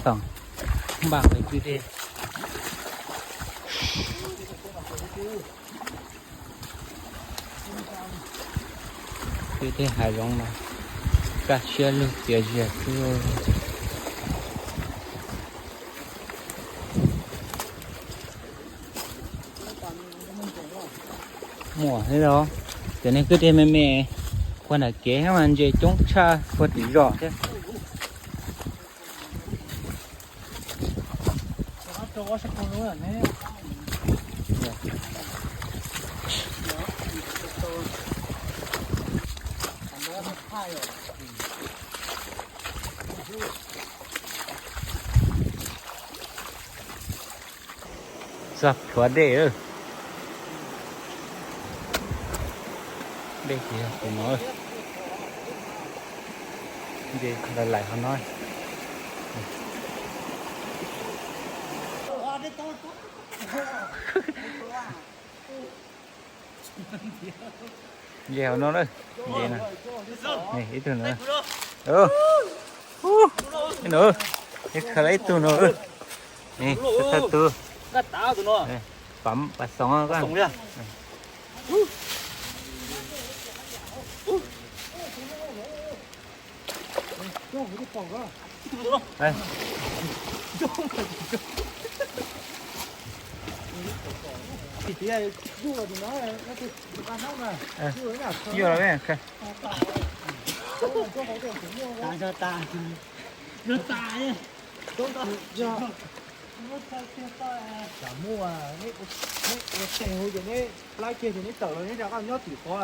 Tòng, ba kwv tij, kwv tij hav zoov mas kaj siab lug txias zias xwb. Muaj thiab os, cov niag kwj deg me me puag nram kev mas ntses coob tshaj puag tim zos thiab. Txog plhuav dej, dej ces yog tus no, ces lawv laim qhov no. Ntses hauv no lawm, ntses no. Ib tug no, ib no, ib khawv ib tug no, thawj tug, pam xoom koj. Yuj los, tas tas tas. Tsam muaj, neb ua teg hu ces neb laib kiag ces neb tawm los neb rov qab nyob tim qhov,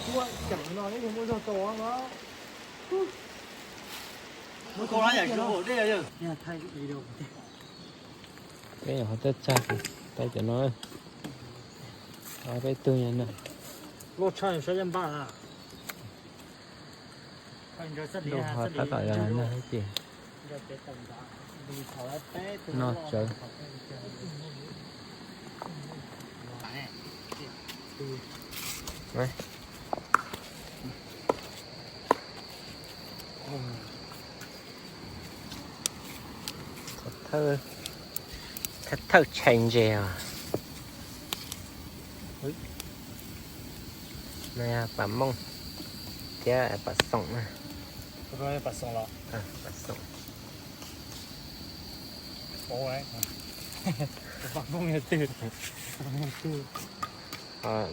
tuaj ceem no neb thiaj muaj zog tau no. Peb nyuam qhuav tuaj txog, peb cov no, peb tug no. Lub ho tab tom yog no ces noj tsawv. Thawj thawj tshai ntses os. No yog pam mooj thiab pam xoom na. Pam xoom.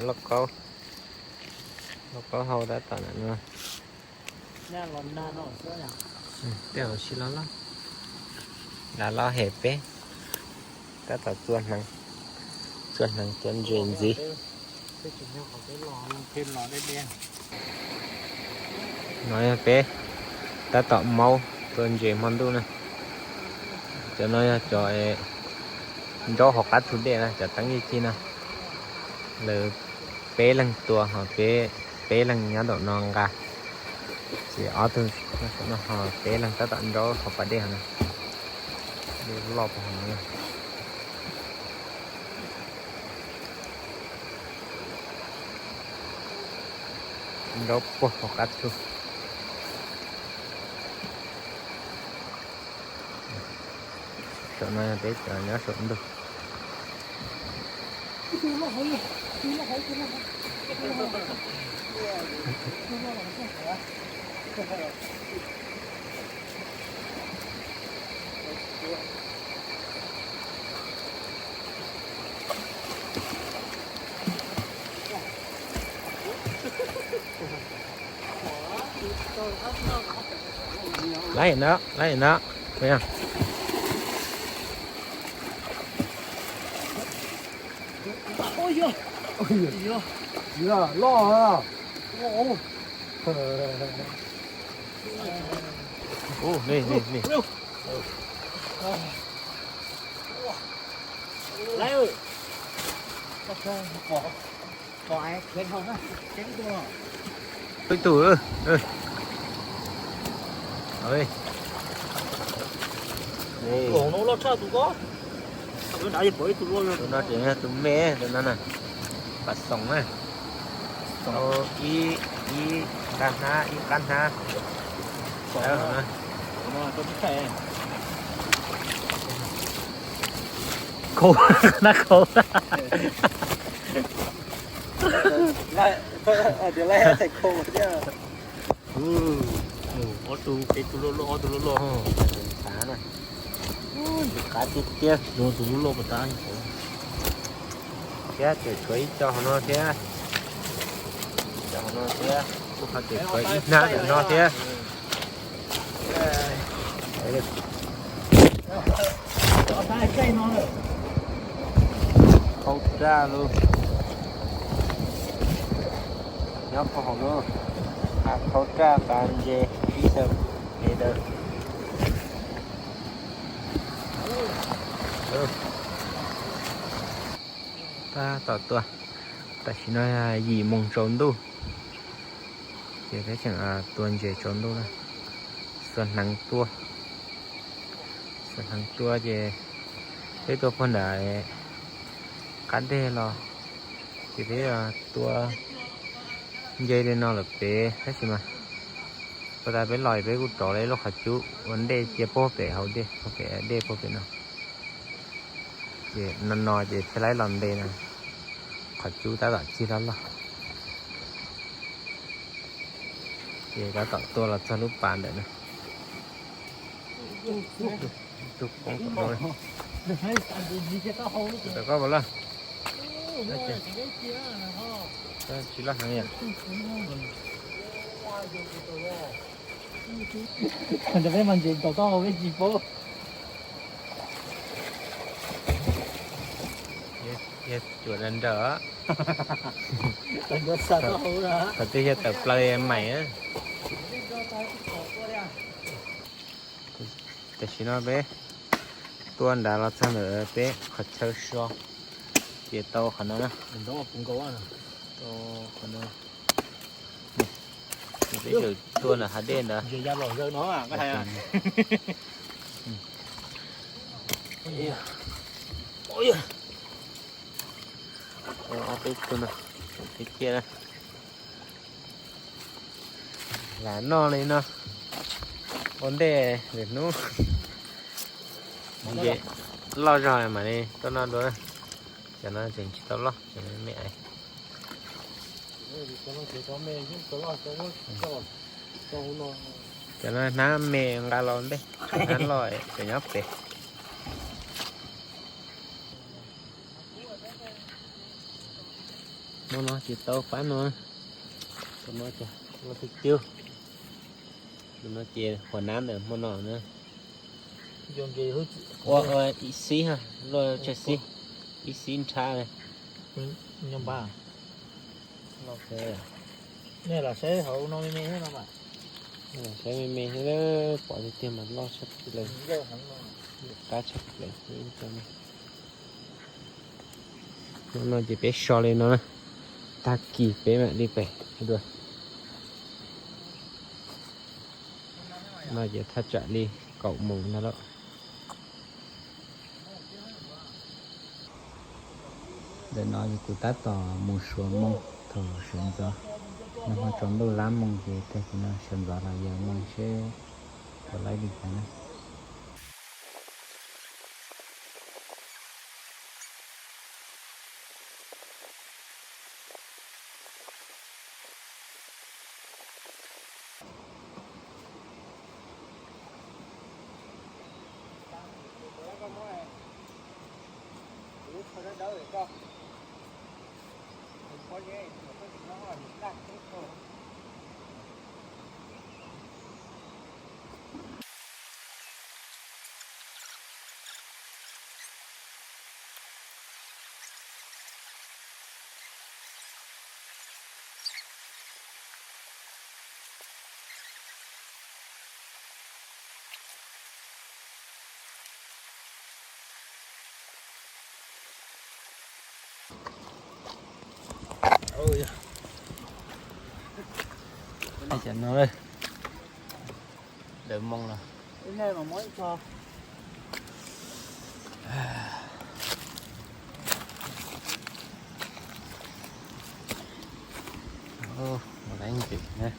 Lauj kaub, lauj kaub hau tab tom no. Tej zaum tsis los loj, lam los hem peb tab tom txua hneev, txua hneev txua ntses ntxiv. No yog peb tab tom maub tua ntses hmo ntuj na. Cov no yog cov nraub hauv qab thu dej na, cov teeb yij cig no. Lawv peb leeg tua ho peb, peb leeg nyob nraum no nqa. Ces ob tug no ho peb leeg tab tom nraub hauv pas dej no. Dej loj puag hauv no. Nraub puag hauv qab thu. Saum no yog peb cov nyob saum ntug. Laiv no, laiv no, loj. Ub, nej, nej, nej. Ib tug. Tus no tseem yog tus me, tus no na. Pas xoom na. Tau ib, ib nqab hnab, ib qab hnab. Khau, qab hnab khau. Ob tug, peb tug loj loj, ob tug loj loj. Xav na. Qab tiag tiag. Tus loj loj pas tas. Thiab tseem tshuav ib co hauv no thiab. Ib co hauv no thiab. Kuj ho tseem tshuav ib hnab ntawm no thiab. Khaub raj lub, nyob puag hauv lub, qab khaub raj qab ntses ib tawm, ib tawm. Tab tom tua, tam sim no yim moos tsaus ntuj, ces peb tseem tua ntses tsaus ntuj na. Xuas hneev tua, xuas hneev tua ces peb tua puag nram qab deg los, ces peb tua nce li no lawm pem tab sis mas, puag ta peb los peb kuj rauv lawm ib lub qhov cub ua ntej cia puag pem hauv dej, puag pem dej puag pem no. Ces no no ces thiaj li los nte na, qhov cub tab tom cig loj loj. Ces tab tom tua los txog lub pas ntawm no. Tus poob tom no. Tus tau koj puas loj? Tsis loj heev yom. Cov peb mas ntses tom taub hau peb tsis paub. Yog cuam nrawm nrawm. Qhov twg yog tawm plaws maim. Tam sim no peb tua nrad los txog ntawm peb qhov chaw so, ces tau qhov no na. Tau qhov no. Peb zaum tua nram hav dej ntawd. Ob peb tug no, peb ciaj na. Lam noj li no ua ntej lwm hnub. Ces loj zog mam li tuaj noj dua. Cov no tseem tsis tau loj, cov no me me. Cov no hnab me nqa los ntej, hnab loj tseem nyob pem. Hmo no ces tau pab no, tus no ces loj tiag tiag. Tus no ces huas nab ntawm hmo no na. Ua ib xib, luaj tsawg xib, ib xib nrhab li. Saib me me thiab, pom tiag tiag mas loj tshaj plaws, qab tshaj plaws. Hmo no ces peb so li no na, tag kis peb mam li pem dua. No ces thaj tsam li kaum moos ntag lauj. Ntawm no kuv tab tom mus suav moo thaum sawv ntxov. Nag hmo tsaus ntuj lab moo ces tag kis no sawv ntxov los yawm moo seb puas laib li cas na. Cov no, lawv moo los. Mus laiv ntses, lawv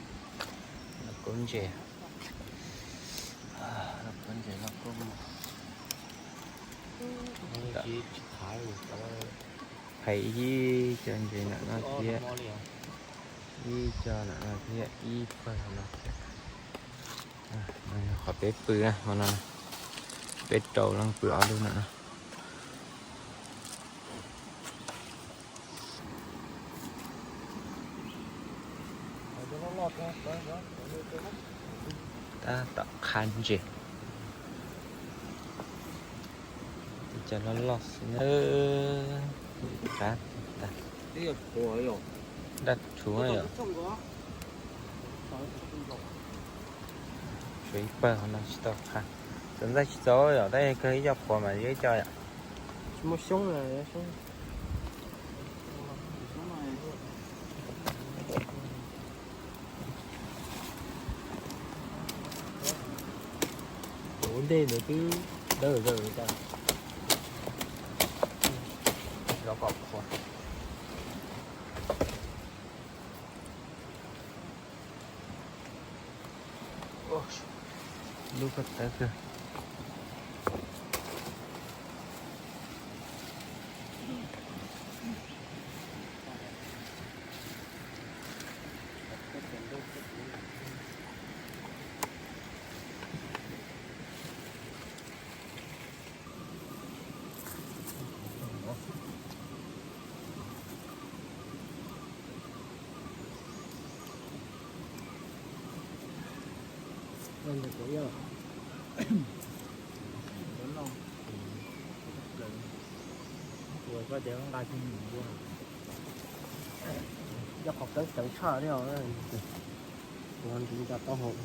kub ntses, lawv kub ntses, lawv kub mus. Phais ib co ntses ntawm no thiab, ib co ntawm no thiab, ib pawg no thiab. Qhov peb pw na, hmo no peb rau leej pw ob lub no na. Tab tom qha ntses. Cov loj loj xwb na. Qab tag. Daj rhuv yom. Tshuav ib pawg no tsis tau qha. Txawm ntxaij tsis txaus yom, tab yog kawg ib co qhuav mas yuav ib co yom. Tsis muaj xyoob na, xyoob. Ua ntej ntawd twb dawb dawb tas. Los kom qhuav. Lub ko taw kawg. Ua koj tias nqa cog mus ua, yog qhov kawg txawv tshaj li os. Ua ntsis nco tau hauv.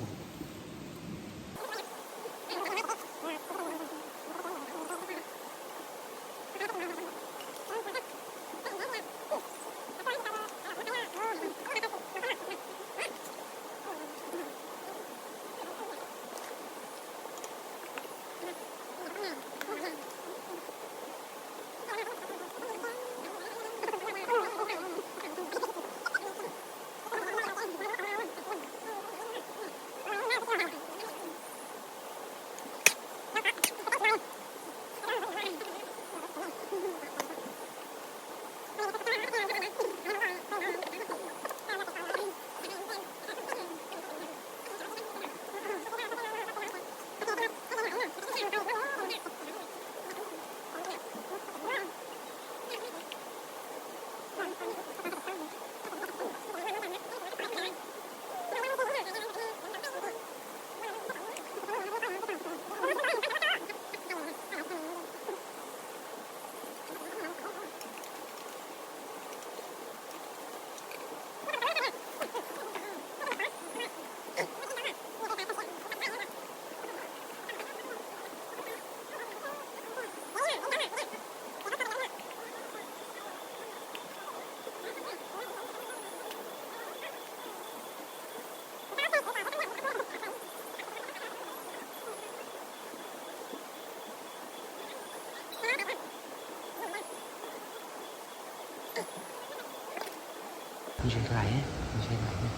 Ntses lais, ntses lais,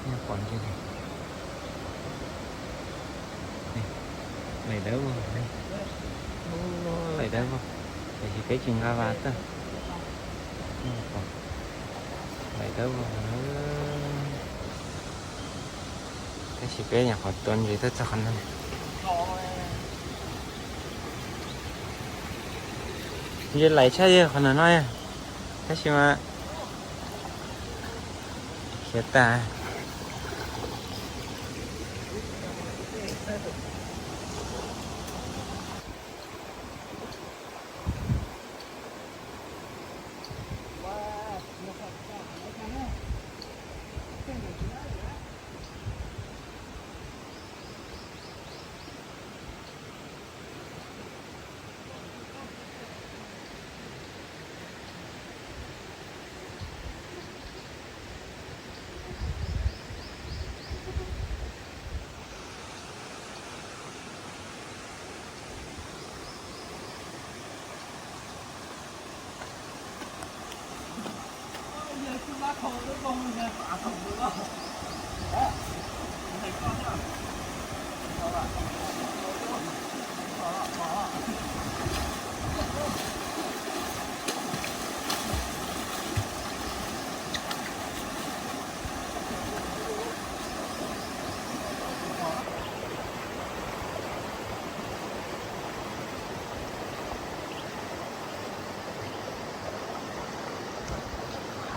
nyob pom ntses lais. Lais dawb vog, lais dawb vog, tiam sis peb tsis nqa vas tag. Lais dawb vog, tab sis peb nyuam qhuav tua ntses tuaj txog qhov no. Ntses lais tshaj yog qhov no no, tab sis mas khiav tag.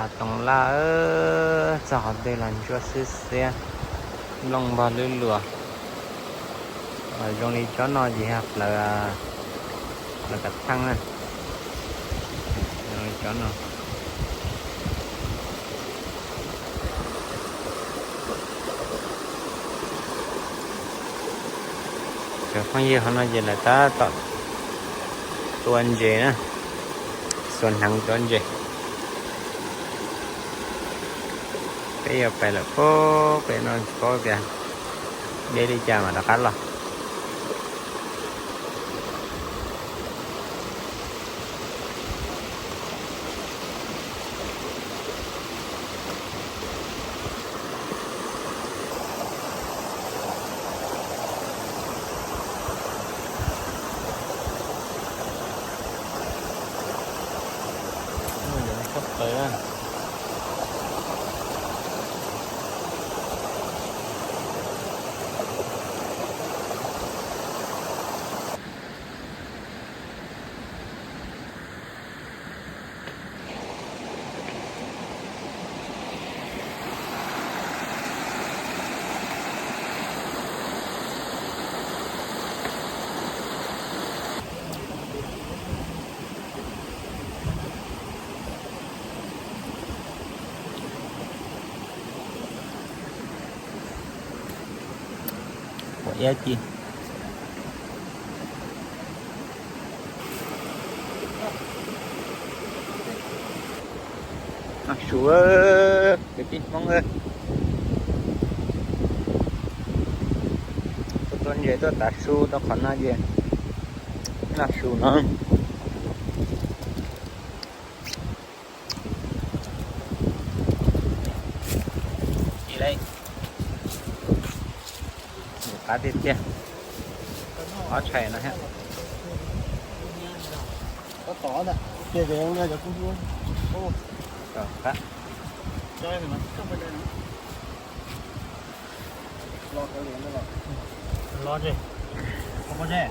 Hav Toom Laj, txog qhov twg los ntsuab xiab xiab, nplooj npog lwb luas. Zoo li tsob no ces yog plawv, plawv kav theej na. Zoo li tsob no. Cov phooj ywg, qhov no ces lawv tab tom tua ntses na, xuas hneev tua ntses. Peb yuav pais lawm, peb no tsis paub tias deb li cas mas rov qab los. Ua iab ci. Noj su, kwv tij Hmoob, tuaj tua ntses tuaj tav su rau qhov no ces noj su no. Qab tiag tiag. Ob tshais no thiab. Qab. Los tsis, los tsis.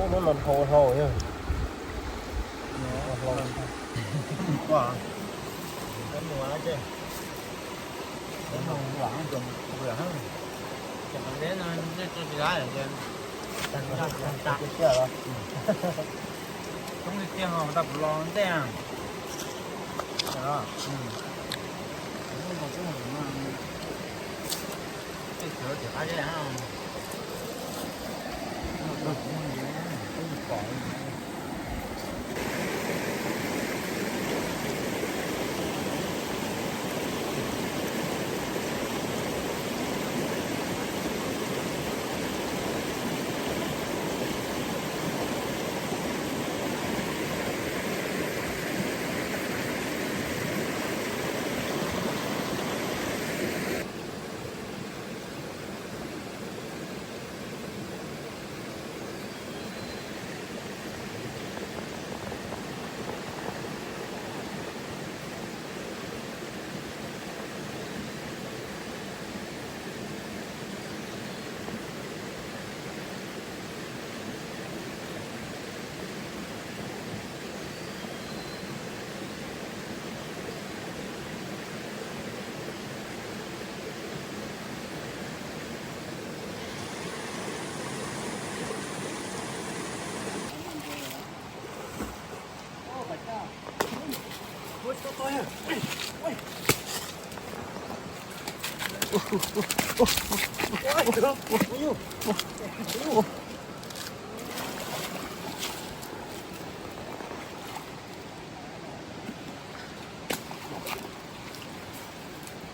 Ub, no hlau hlau yog. Coob li tiag, tau kuv los ntej.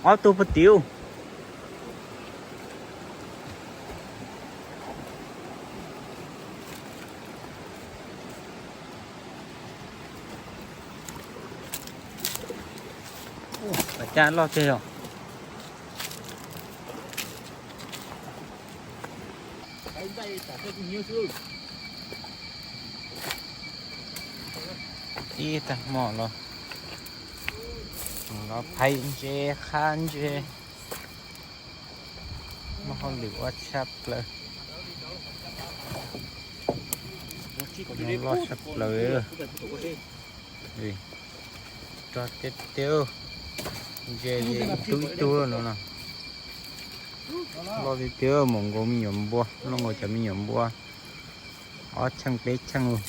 Ob tug puag tim. Cab loj tiag yog. Ib tag hmo los, los phais ntses qha ntses, muaj hauj lwm ua tshaj plaws. Loj tshaj plaws. Rog tiag tiag, ntses ib tug ib tug no no. Loj tiag tiag, mus nkaus me nyuam npua, loj nkaus cov me nyuam npua ob cheej peb cheej lawm.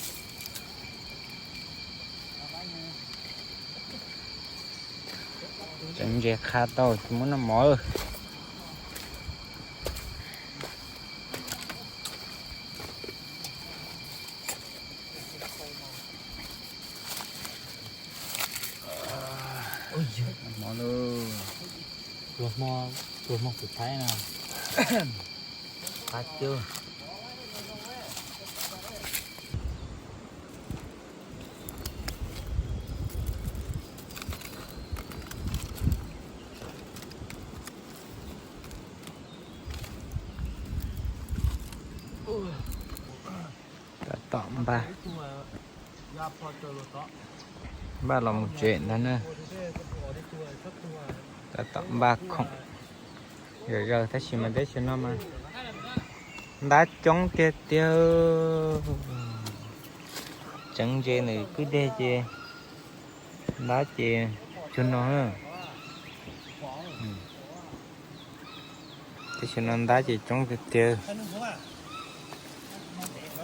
Tseem ntses qha tau tsis muab noj mov. Mov lauj, pluas hmo, pluas hmo kuv thaib na. Qab cub. Tab tom npaj, npaj los mus tsev ntag na. Tab tom npaj khoom zom zaws tab sis mas teb chaws no mas ntab coob tiag tiag. Tseev ntses ntawm kwj deg ces ntab ces cuag no. Teb chaws no ntab ces coob tiag tiag.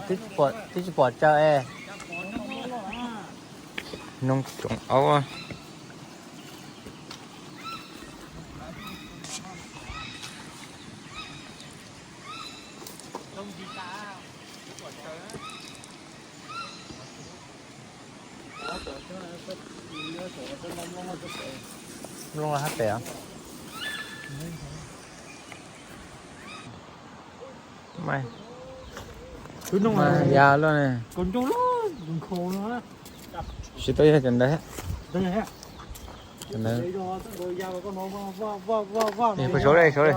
Twb tsis pom tsaws es. Noog tsoom aub. Mloog hab pem. Mas ya loj ne. Tsis tau yog cov ntawd. Saud li, saud li.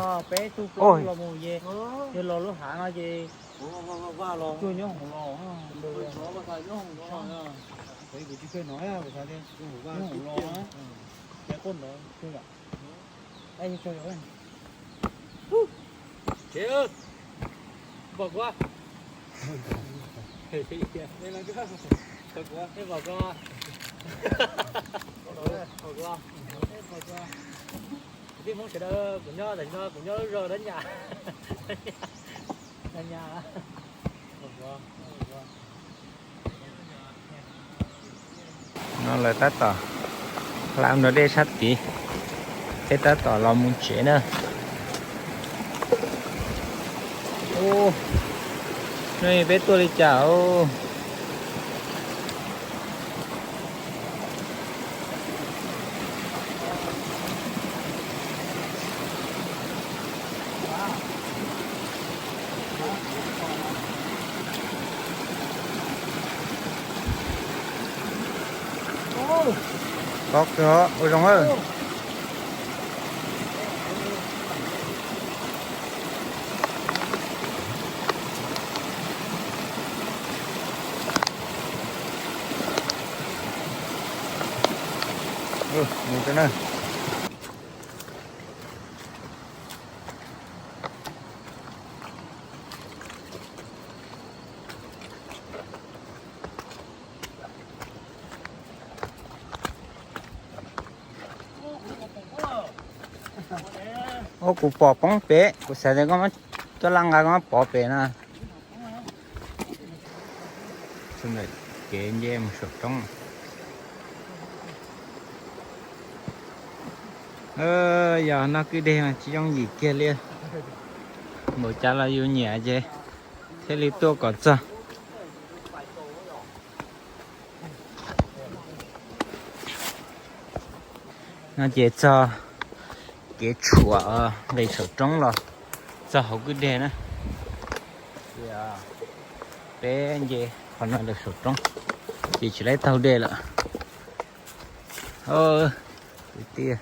Tij Hmoob sawv daws, kuv nyob, kuv nyob lub zos Dab Nyas. No lawv tab tom hla nrog dej sab tid, peb tab tom los mus tsev na. Ub, no peb tuaj li cas os? Pov kawg, ua zoo lawm. Ua kuv pom poob pem, kuv xav tias koj muab coj laj nqa koj muab pov pem na. Kev nce mus saum roob. Yog noj kwj deg mas tsis yooj yim kiag li. Npaum cas los yus nyiam ces thiaj li tuaj kom txog. No ces txog kev tshuam nqis saum roob los txog hauv kwj deg na. Peb nce qhov no lawm saum roob ces tsis laib taug dej lawm. Kwv tij,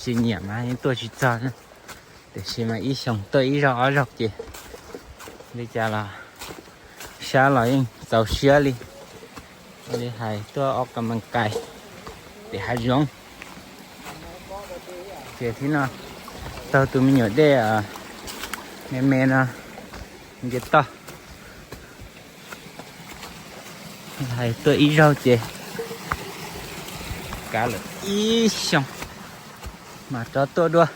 Tsis nyiam mas yeej tuaj tsis txog na. Tiam sis mas ib xyoos tuaj ib zaug ob zaug ces li cas los sab los yeej txaus siab li. Li hais tuaj ua kas mas kais pem hav zoov. Ces thib no taug tus me nyuam dej me me no nce toj. Hais tuaj ib zaug ces kav lawm ib xyoos mas rov tuaj dua.